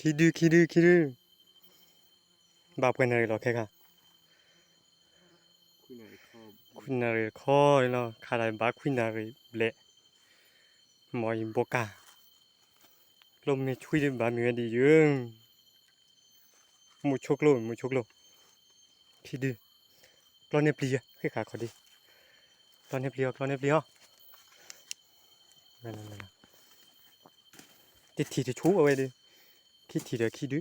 ခံဒု ခံဒု ခံဒု, ဘၣ်ပှဲၤနၣ်ရံၣ်လီၤခဲခါ, ခွံနၣ်ရံၣ်တခီလီၤ, ခးဒၣ်ဘၣ်ခွံနၣ်ရံၣ်ဘျဲၣ်, မ်အံၤဘိကါ, ကျိမ့ၢ်ဆွံဒုဘၣ်မ့ၢ်ဝဲဒ်ယုၤ, မုၢ်ဆိကျိ မုၢ်ဆိကျိ, ခံဒု, ကျီန့ၢ်ပျံၤ, ဃ့ဃာ်ခီၣ်ဒံ, ကျီန့ၢ်ပျံၤအီၤ ကျီန့ၢ်ပျံၤအီၤ, တထံၣ်တဆူအဝဲဒု, ခံထံၣ်ဒီးခံဒု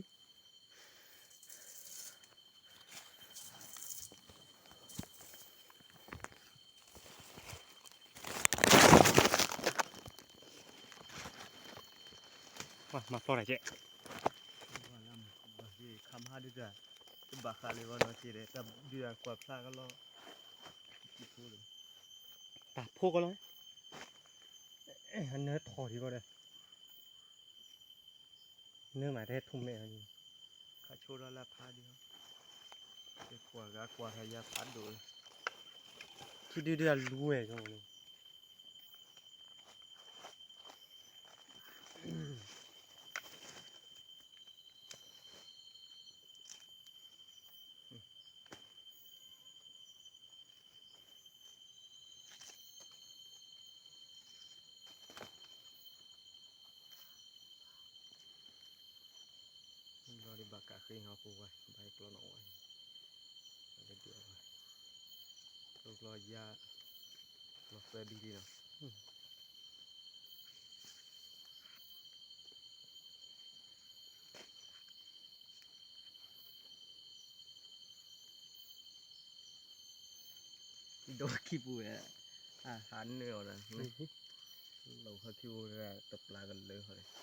မၤဖျီတၢ်ကဲ, ခါမဟါဒုတၢ်, တဘၣ်ဃးလၢၤဘၣ်နီၤက့ဒီး တၢ်ဒုးတၢ်ကွၢ်ဖျါကလီ, တၢ်ဖိကလီ, အနၢထီၣ်ဒံးကီဒီး, နၢမးတဲထူမဲာ်, ခးဆိဒီးလၢဖးဒံး, ကွၢ်ဂၤကွၢ်ထီၣ်ယၤဖးဒိၣ်, ခံဒုဒုအလူဝဲၢ်န့ၣ် လီၤဒံးဘၣ်ကးဃ့ဟီဖိဝဲ ဘၣ်ဟဲကျီနီၣ်ဝဲ, လၢဒုးအီၤဘၣ်, ကျိကျီယါ, လီၤသၢဒုလံနီၤ, ဒိခံပူၤဝဲ, ဟးနၢအီၤဒီး, လီၤဟဲခံပူၤတပျၢ်ကလၢဟီဒီး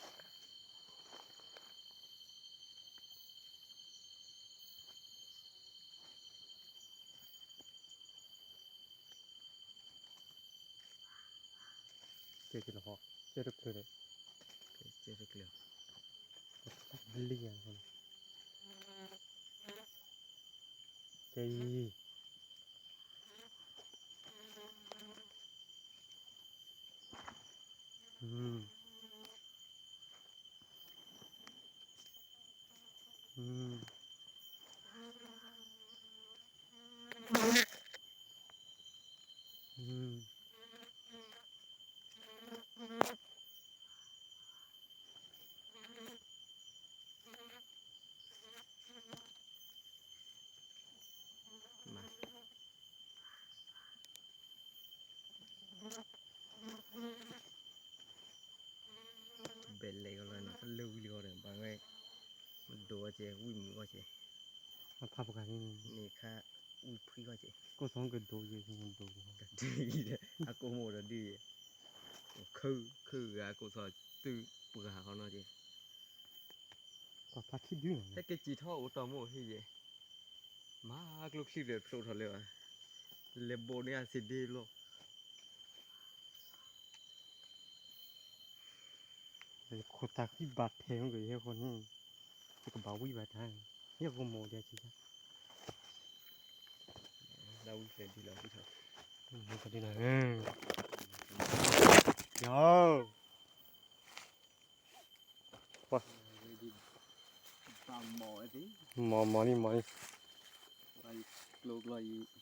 ကဲက့ၤလီၤဟီ, ကဲတကျၢၤဒီး, ကဲတကျၢၤ, ဘလံယၤ, ကဲအံၤ, ဘဲလဲၤကလီၤနီၤ လၢဝံၤလီၤဒီး ဘၣ်ဝဲ, မဒိးအီၤကဲ ဝံၣ်မုာ်အီၤကဲ, ဖးပကးန့ၣ်, န့ၣ်ခါ, ဝံၣ်ဖှံအီၤကဲ, ကိးသီကဒိးယဲ, ဒုးယဲ, အကိးမိၣ်ဒီးဒုးယဲ, ခုၣ်ခုၣ်ဂၤကိးသီသုပှၤဃီနီၤကဲ, ပှၤဖးခံဒုနီၤ ဟဲက့ၤစံၣ်ထီၣ်အိၣ်တီၢ်မိၣ်ဟ့ၣ်ယဲ, မၤကျိချံဘျဲၣ်ဖျိထီၣ်လၢၤဘၣ်, လဲၤဘိးန့ၢ်အစ့ဒ့လီၤ, ခိၣ်သးဃံဘၣ်ထဲးကယဲၢ်ဃီန့ၣ်, ယကဘၣ်ဝံၣ်ဘၣ်တၢ်, ယကမိၣ်ဒ်ဆံး, လၢဝံၣ်ဖဲဒ်လီၤဝံၣ်ထီၣ်, ယၤ မီၤမီၤလံ မီၤလံ, ကျိကျီအံၤ